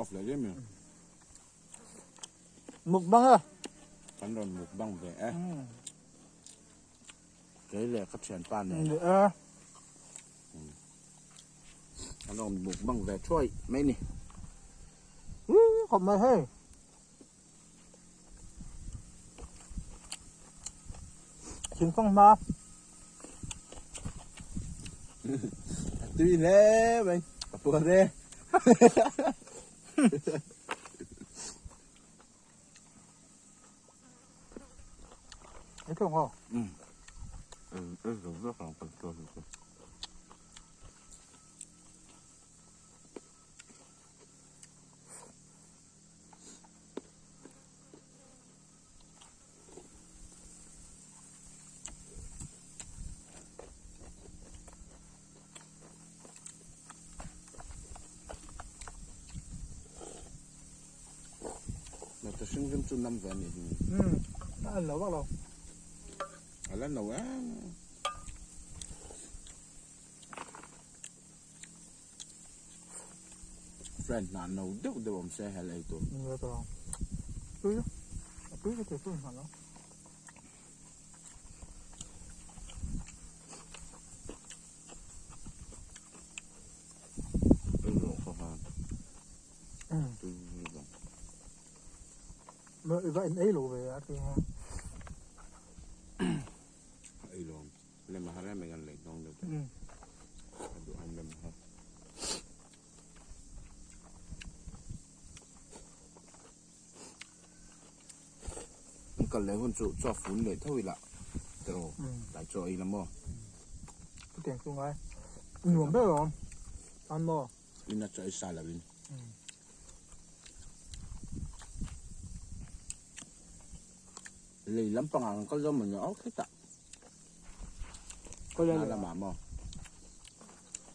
Off leh riam em. Mukbang a. Kan rawn mukbang ve e. Kei leh ka thianpa nen. Ni e. Kan rawn mukbang ve thuai mai ni. Hii khawp mai hei. Thingfang hma. A tui hle mai. A puar e. Ei thung aw. Um. Ei zo vek ang kan chuan chu. Hmarcha hring rim chu nam ve a nih hi. Umm a al lo vak lo. A la no em. Friend hna no deuh deuh awm se hel ei tur. Ni ta. Tui a tui ka ti tui hna lo. I va in ei lo ve a ti nga. Ei lo. Lem a har em kan lei hnawng deuh te. A duh an lem a har. An kal leh hun chu chaw fun leh tho ila tiraw tlai chaw ei la maw. Chutiang chu ngai. Nuam ber awm. An maw. Ina chaw ei sa lo in. Lei lampangah kan kal dawn mawni au khitah. Khawi lai Hna leh lamah maw?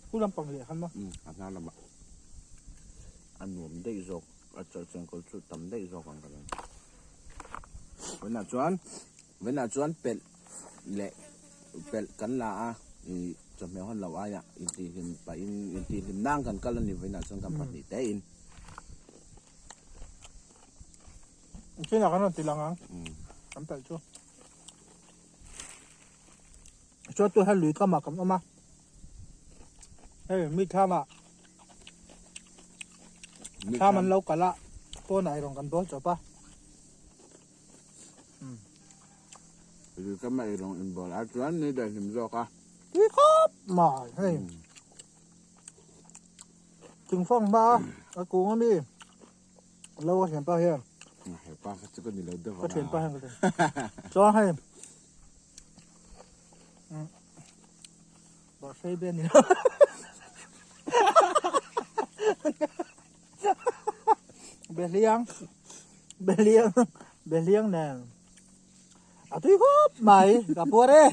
Khu lampang leh khan maw? Umm a hna lamah. A nuam daih zawk a chawlh chengkawl chu tam daih zawk ang ka ring. Vawiinah chuan vawiinah chuan pelh leh pelh kan la a ih chawhmeh hawn loh aiah intihhlim pahin intihhlim nang kan kal a ni vawiinah chuan kan pahnih te in. Chinah kan rawn ti lang ang kan pelh chu. Chuan tu hian lui kamah kan awm a, hei mi thlamah thlam an lo kalh a pawnah eirawng kan bawl chawp a. Lui kamah eirawng inbawl ai chuan ni daihlim zawk a. Tui khawp mai hei. Thingfang hma a kung ami. Lo ka thianpa hian. Hepa kha chu ka ni lo deuh Ka thianpa hian ka ti. Chuan hei. Bawrh hrei be ni lo. Behliang. Behliang. Behliang nen. A tui khawp mai. Ka puar e.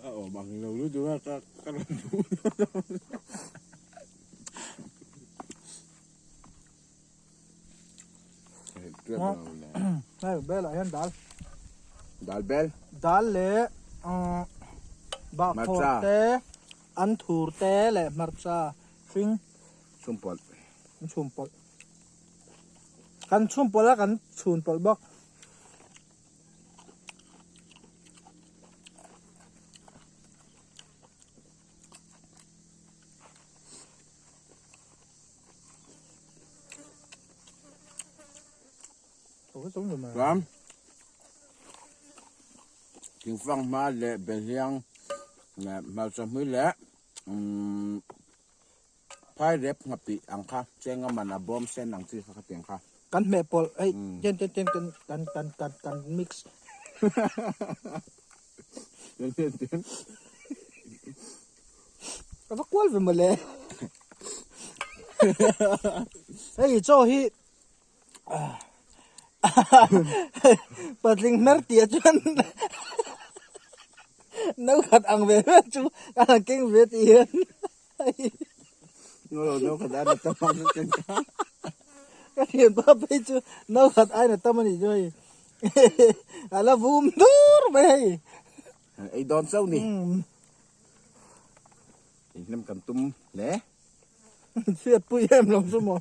A awm ang lo lutuk a ka ka rawn duh Hei bel ah hian dal. Dal bel. Dal leh bahkhawr te, anthur te leh hmarcha hring. Chhumpawlh. Chhumpawlh. Kan chhumpawlh a kan chhunpawlh bawk. Chuan thingfang hma leh behliang leh hmarcha hmui leh umm phai rep nghapih ang kha chenga man a bawm sen ang chi kha khatiang kha. Kan hmeh pawlh hei ten ten ten kan kan kan kan kan mix. Ten ten ten. Ka va kual ve mawle. Hei chaw hi Patling hmer tih ah chuan no khat ang ve ve chu a han keng ve tih hian No lo no khat aina tam ang ka keng kha. Ka thianpa phei chu no khat aina tam a nih chu hei. A la vum dur mai hei. Ei dawn chauh ni. Inhnem kan tum hle. Chhiat pui em lo chu maw.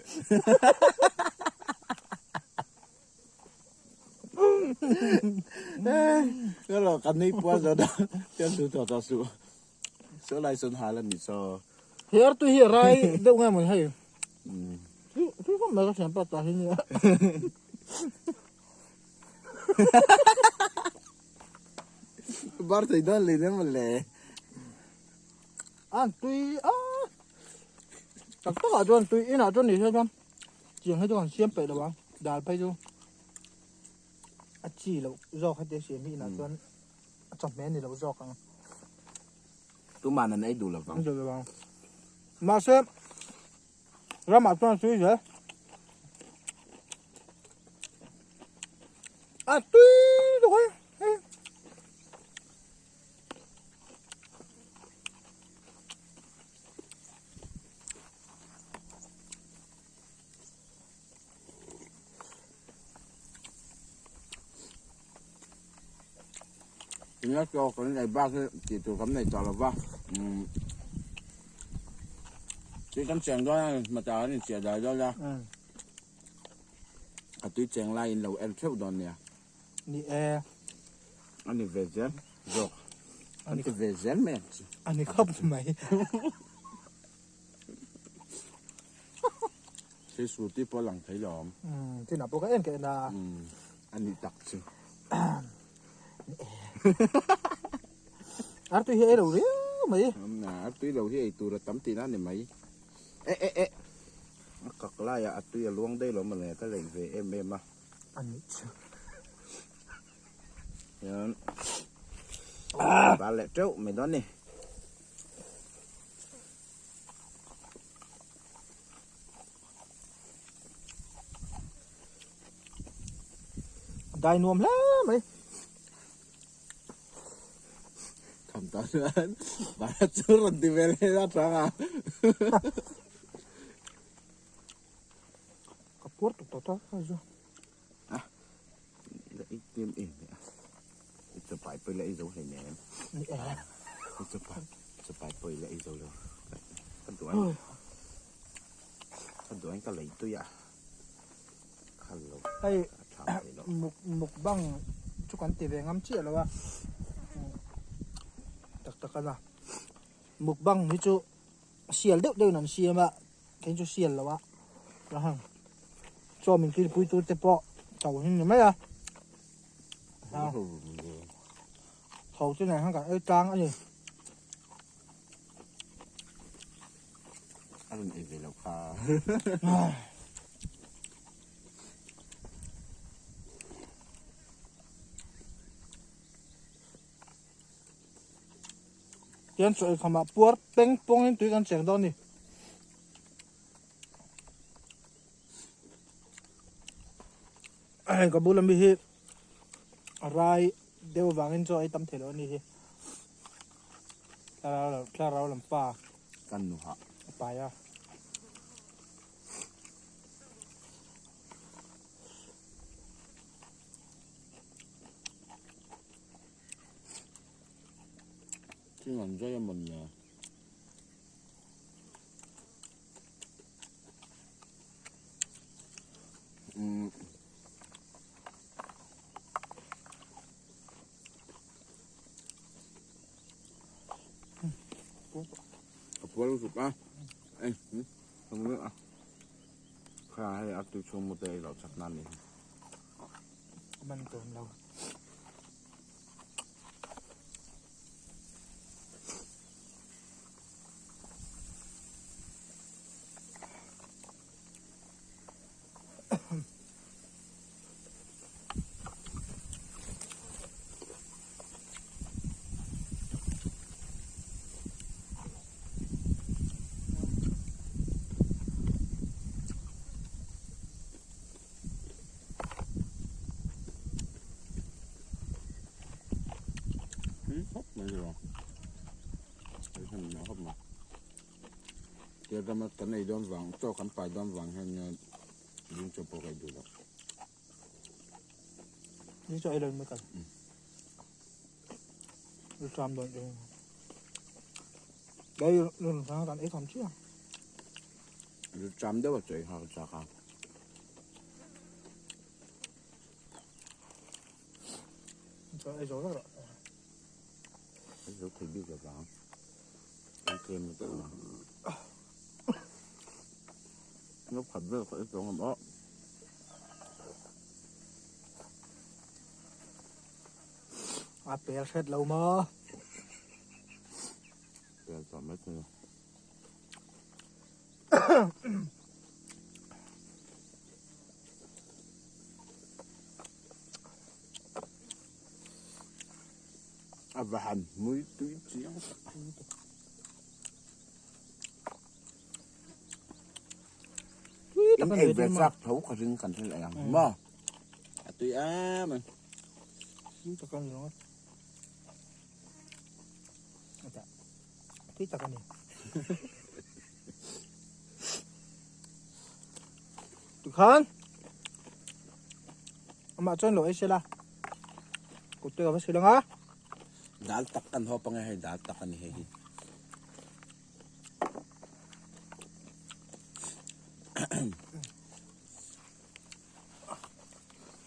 Ka lo kan nei puar zo da. Tian thu tawh tawh suh. Saw lai sawn hal a ni saw. He artui hi a rai deuh nge maw hei. Chu khawp mai ka thianpa ta hi nia. Bar thei dawn leh nem le. An tui a. Tak tak ah chuan tui inah chuan ni se chuan chiang hi chu kan siam peih lo ang dal phei chu a chi loh zawk heti a siam hi inah chuan a chawhmeh a ni lo zawk ang. Tuman an ei duh lo vang. Duh lo vang. Mahse ramah chuan tui zel. A tui lutuk a hei. Nia chaw kan ei bak hi tih tur kan nei tawh lo va umm tui kan cheng dawn a ni hmata kan inchiah dai dawn a a tui cheng laiin lo en theuh dawn nia. Ni e. A ni ve zel zawk. A ni ve zel mai ang chu. A ni khawp mai. Thil suti pawh a lang thei lo awm. Umm tinah pawh ka en ka en a. Umm a ni tak chu. Ni e. Artui hi ei lo riau mai. Umm artui lo hi ei tur a tam tihna a ni mai. E e e. A kak laiah a tui a luang daih lo mawle ka leih ve em em a. A nih chu. Hian bal leh teuh mai dawn ni. Dai nuam hle mai. Tham ta chuan bala chu rawn ti ve leh a tang a. Ka puar tuk tawh tawh a zu. A la i tlem em mai a. I chapai pawh i la ei zo hlei nem. Ni e. I chapai chapai pawh i la ei zo lo. Ka duh ain ka duh ain ka lei tui a. Khal lo. Hei A tha thei lo. muk mukbang chu kan ti ve ngam chiah lo a. Tak tak a na. Mukbang hi chu sial deuh deuhin an siam a. Kei chu sial lo a hang chaw min kilpui tu te pawh tho hi ni mai a tho chu nen khan kan ei tlang a ni a rawn ei ve lo kha Tian chaw eikham ah puar peng pawng in tui kan cheng dawn a ni. Hei ka bula mi hi a rai deuh avangin chaw ei tam thei lo a ni hi. Thlarau thlarau lam pa kan nu hah a pai a. Thing an zai a mawn le. Umm. A pual lutuk a. Ei, ka hmu a. Kha hei a tui chhung mute ei loh chak nan ni. Man tawn lo. Khawp mai lo hei khawp mai tia rama kan ei dawn vang chaw kan pai dawn vang hian zing chaw pawh ka ei duh lo zing chaw ei lo mai kan ru tram dawn. Dei nun sang kan ei kham chiah. Ru cham deuh a chawi kha ka chak a. Chaw ei zo vek rawh. Ei zo thei bik lo vang. Ei tlem lutuk ang. Lo khat vel ka ei tawh ngam a. A pel hret lo maw? Pel tawh mai thei a. A va han hmui tui chiang tak a. In ei ve chak tho ka ring kan thil ei ang maw? A tui em a. Tui tak a ni ringawt. Tui tak a ni. Tikhan amah chuan lo ei sela kut te ka va sil anga. Dal tak kan hawp ange hei dal tak a ni hei hi.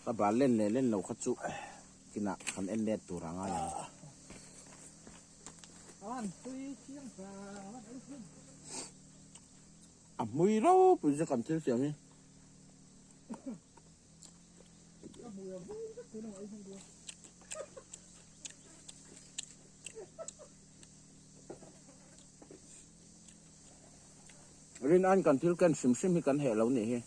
Ka bal len leh len lo kha chu kinah kan en let tur a ngai ang. A hmui ropui chu kan thil siam hi. Rin an kan thil ken hrim hrim hi kan heh lo nih hi.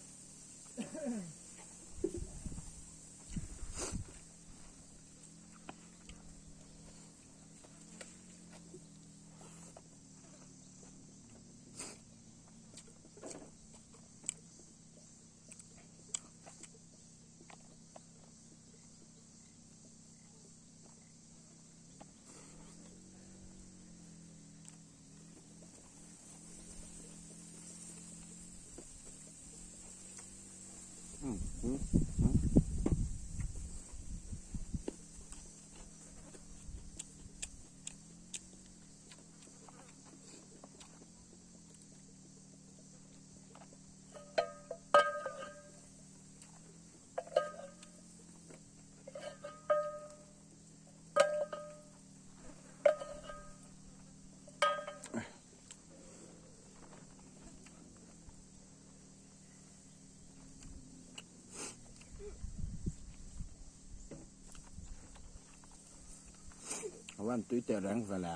A van tui teh reng ve le.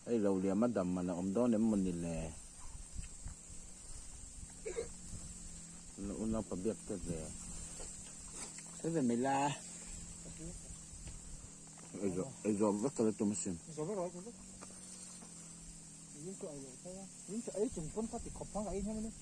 Hei lo liam a dam man a awm dawn em mawni le. Unaupa biak te ve. Sawi ve mai la. Ei zawh vek ka la tum asin. Zawh vek rawh, zawh vek. Yin chu ei loh thei a. Yin chu ei chung pawn kha ti khawp phang a ei hnem a ni.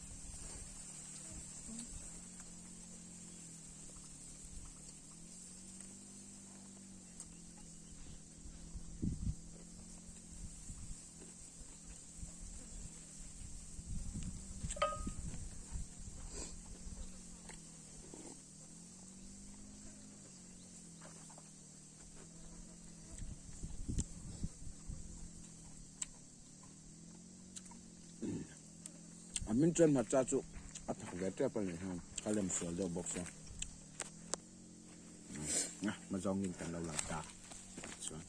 A min chuan hmarcha chu a thak ve tep a nih hian ka lem sual deuh bawk sia hma zawngin kan lo lang ta chuan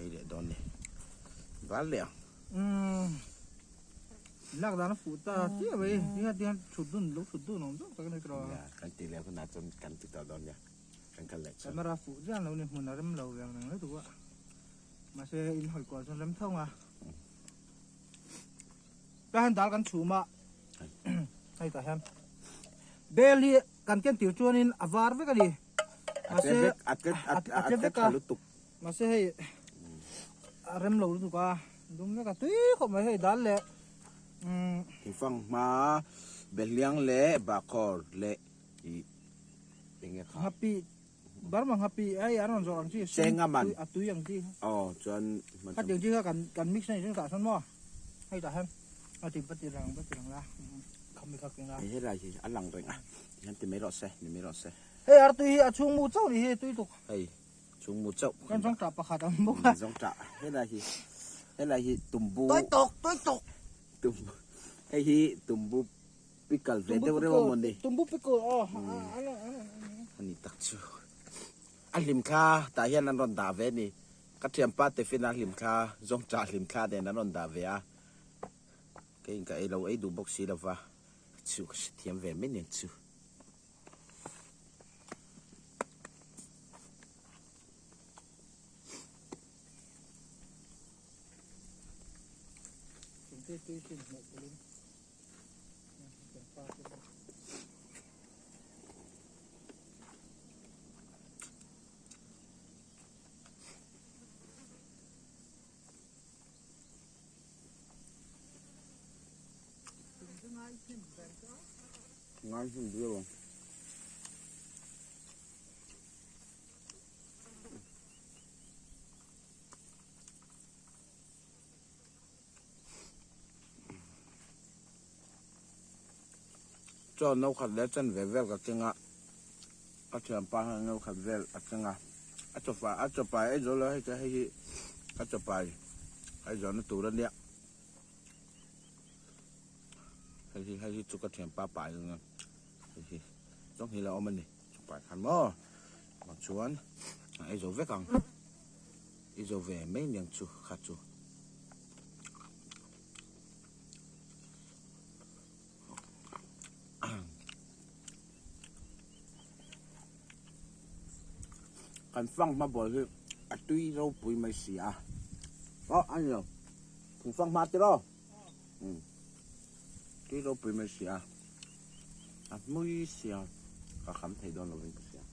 ei leh dawn ni val leh ang. Lak dan a fuh ta chiah mai tinga tiang thut dun lo thut dun awm zawk tak a ni tawh a. Kan ti leh hunah chuan kan ti tawh dawn nia kan kal leh chuan. Camera fuh chiah lo ni hmun a rem lo ve ang reng lutuk a mahse in hawi kual chuan rem tho ang a. Tah hian dal kan chhum a hei tah hian bel hi kan ken tir chuanin a var vek a ni mahse a tle vek a mahse hei a rem lo lutuk a dum vek a tui khawp mai hei dal leh umm Thingfang hma Behliang leh Bahkhawr leh ih enge kha Nghapih Burma nghapih hei an rawn zawrh ang chi Chenga man a tui ang chi aw chuan Khatiang chi kha kan kan mix na ni chuan tah sawn maw hei tah hian a ti va ti rang va ti rang la khami kha keng la. Hei helai hi a lang reng a tihian ti mai rawh se ni mai rawh se. Hei artui hi a chhung mu chauh ni hi tui tuk. Hei. Chhungmu chauh. Kan zawngṭah pakhat a awm bawk a. Zawngṭah helai hi helai hi tumbu. Tawi tawk tawi tawk. Tumbu hei hi tumbu pickle ve deuh reuh a maw ni. Tumbu pickle aw. A ni tak chu. A hlim thla tah hian an rawn dah ve a ni. Ka thianpa Tefin a hlim thla zawngṭah hlim thla nen an rawn dah ve a. Keiin ka ei lo ei duh bawk si lo va chu ka hrethiam ve mai nen chu. Ngai hnem viau ang. Chaw no khat leh chan ve vel ka keng a, ka thianpa hian no khat vel a keng a, a chawpa a chawpai ei zo lo hei chu hei hi ka chawpai ei zawhna tur a nia. Hei hi hei hi chu ka thianpa pai anga hei hi zawng hi la awm a ni chu pai khan maw chuan a ei zo vek ang ei zo ve mai niang chu kha chu. Kan fang hma bawl hi a tui ropui mai si a aw a ni lo kan fang hma tiraw umm tui ropui mai si a a hmui sia ka kham thei dawn lovin ka hria.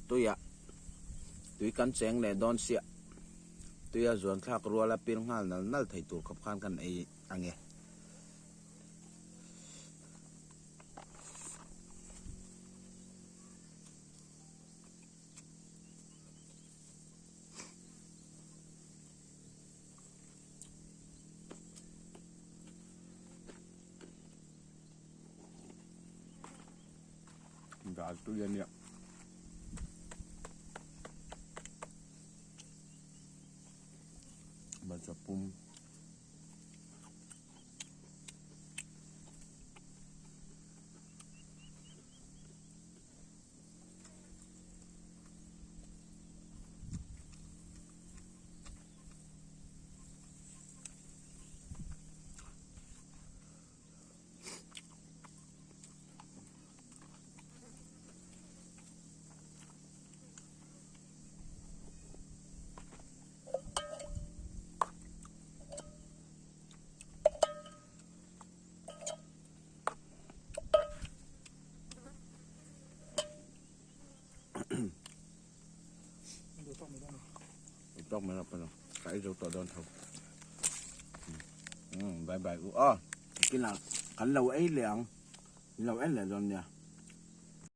Tuiah tui kan cheng leh dawn siah tuia zuan thlak ruala pil nghal nal nal thei tur khawp khan kan ei ang e. Dal tui a nia. Hmarcha pum. Tawk mai lo ka ei zo tawh dawn tho bye bye u aw kinah kan lo ei leh ang min lo en leh dawn nia.